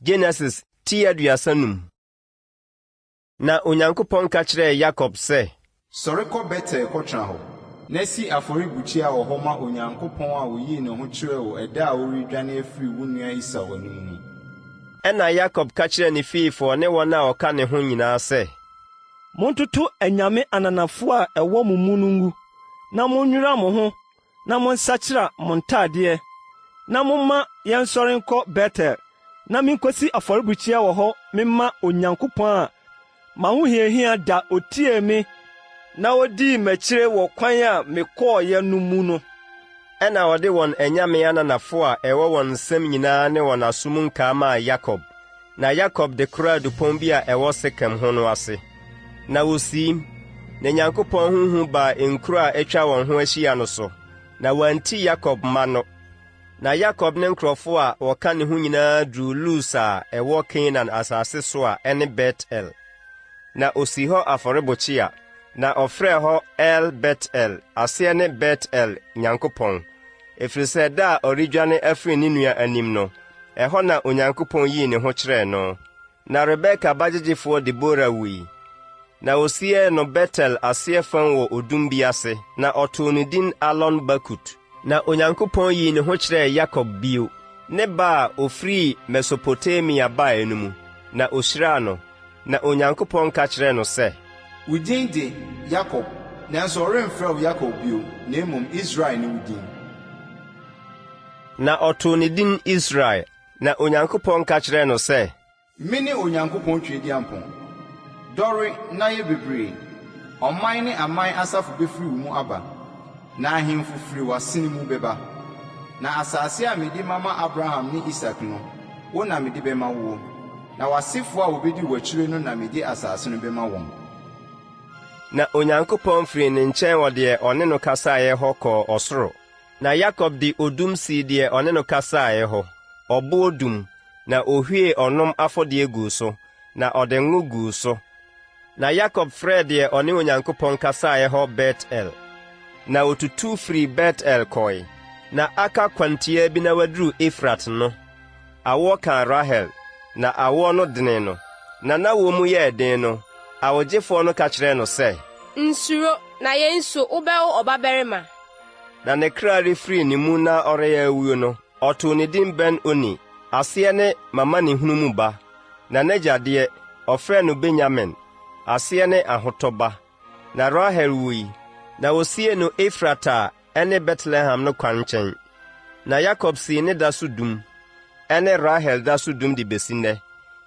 Genesis ti 35. Na Onyankopɔn ka kyerɛɛ Yakob sɛ. Sɔre kɔ Betel kɔtena hɔ, na si afɔrebukyia wɔ hɔ ma Onyankopɔn a oyii ne ho kyerɛɛ wo ɛda a woredwane afiri wo nua Esau anim no. Ɛnna Yakob ka kyerɛɛ ne fiefoɔ ne wɔn a wɔka ne ho nyinaa sɛ. Montoto anyame ananafo a ɛwɔ mo mu no ngu, na monnwira mo ho na monsakyera mo ntadeɛ, na momma yɛnsɔre nkɔ Betel, na minkosi afɔrebukyia wɔ hɔ memma Onyankopɔn a m'ahohiahia da otiee me na odii m'akyire wɔ kwan a mekɔeɛ no mu no. Ɛnna wɔde wɔn anyame ananafo a ɛwɔ wɔn nsam nyinaa ne wɔn aso mu nkaa maa Yakob, na Yakob de koraa dupɔn bi a ɛwɔ Sekem ho no ase. Na wosiim, na Nyankopɔn ho hu baa nkuro a atwa wɔn ho ahyia no so, na wɔanti Yakob mma no. Na Yakob ne nkurɔfo a wɔka ne ho nyinaa duruu Lus a ɛwɔ Kanaan asase so a ɛne Bet-El. Na osii hɔ afɔrebukyia, na ɔfrɛɛ hɔ El-Bet-El, aseɛ ne Bet-El Nyankopɔn, ɛfiri sɛ da a ɔredwane afiri ne nua anim no, ɛhɔ na Onyankopɔn yii ne ho kyerɛɛ no. Na Rebeka bagyegyefoɔ Debora wui, na wɔsiee no Betel aseɛ fam wɔ odum bi ase, na ɔtoo no din Alon-Bakut. Na Onyankopɔn yii ne ho kyerɛɛ Yakob bio, ne ba a ɔfirii Mesopotamia baeɛ no mu, na ɔhyiraa no. Na Onyankopɔn ka kyerɛɛ no sɛ. Wo din de Yakob, nanso wɔremfrɛ wo Yakob bio, na mmom Israel ne wo din. Na ɔtoo ne din Israel. Na Onyankopɔn ka kyerɛɛ no sɛ. Mene Onyankopɔn Tweaduampɔn. Dɔre na yɛ bebree. Ɔman ne aman asafo bɛfiri wo mu aba, na ahemfo firi w'asene mu bɛba. Na asase a mede mama Abraham ne Isak no, wo na mede bɛma woɔ, na w'asefoɔ a wɔbɛdi w'akyire no na mede asase no bɛma wɔn. Na Onyankopɔn firii ne nkyɛn wɔ deɛ ɔne no kasaeɛ hɔ kɔɔ ɔsoro. Na Yakob de odum sii deɛ ɔne no kasaeɛ hɔ, ɔboɔ dum, na ɔhwiee ɔnom afɔdeɛ guu so, na ɔde ngo guu so. Na Yakob frɛɛ deɛ ɔne Onyankopɔn kasaeɛ hɔ Bet-El. Na ɔtutu firii Bet-El kɔe. Na aka kwan tiaa bi na waduru Efrat no, awoɔ kaa Rahel, na awoɔ no denee no. Na n'awoɔ mu yɛɛ den no, awogyefoɔ no ka kyerɛɛ no sɛ. Nsuro, na yei nso, wobɛwo ɔbabarima. Na ne kra refiri ne mu na ɔreyɛ awuo no, ɔtoo ne din Ben-Oni, aseɛ ne M'amanehunu mu ba. Na n'agya deɛ, ɔfrɛɛ no Benyamin, aseɛ ne Ahotɔ ba. Na Rahel wui, na wɔsiee no Efrata a ɛne Betlehem no kwan nkyɛn. Na Yakob sii ne da so dum, ɛne Rahel da so dum de besi nnɛ.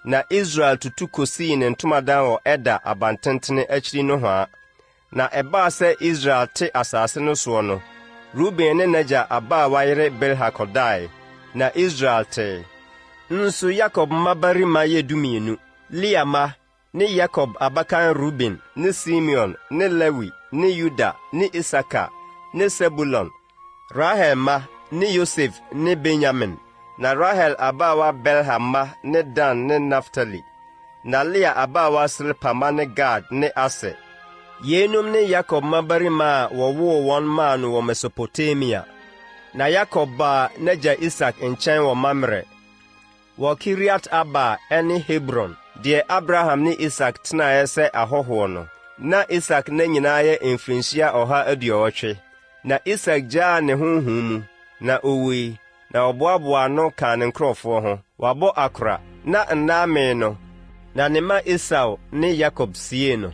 Na Israel tutu kosii ne ntomadan wɔ Eder abantentene akyiri nohoa. Na ɛbaa sɛ Israel te asase no soɔ no, Ruben ne n'agya abaawa yere Bilha kɔdae, na Israel tee. Nso Yakob mmabarima yɛ 12, Lea mma ne Yakob abakan Ruben ne Simeon ne Lewi ne Yuda ne Isakar ne Sebulon, Rahel mma ne Yosef ne Benyamin. Na Rahel abaawa Bilha mma ne Dan ne Naftali. Na Lea abaawa Silpa mma ne Gad ne Aser. Yeinom ne Yakob mmabarima a wɔwoo wɔn maa no wɔ Mesopotamia. Na Yakob baa n'agya Isak nkyɛn wɔ Mamre, wɔ Kiriat-Arba a ɛne Hebron, deɛ Abraham ne Isak tenaeɛ sɛ ahɔhoɔ no. Na Isak nna nyinaa yɛ mfirinhyia 180. Na Isak gyaa ne honhom mu, na ɔwui, na wɔboaboaa ano kaa ne nkurɔfoɔ ho, wabɔ akora, na nna amee no, na ne mma Esau ne Yakob siee no.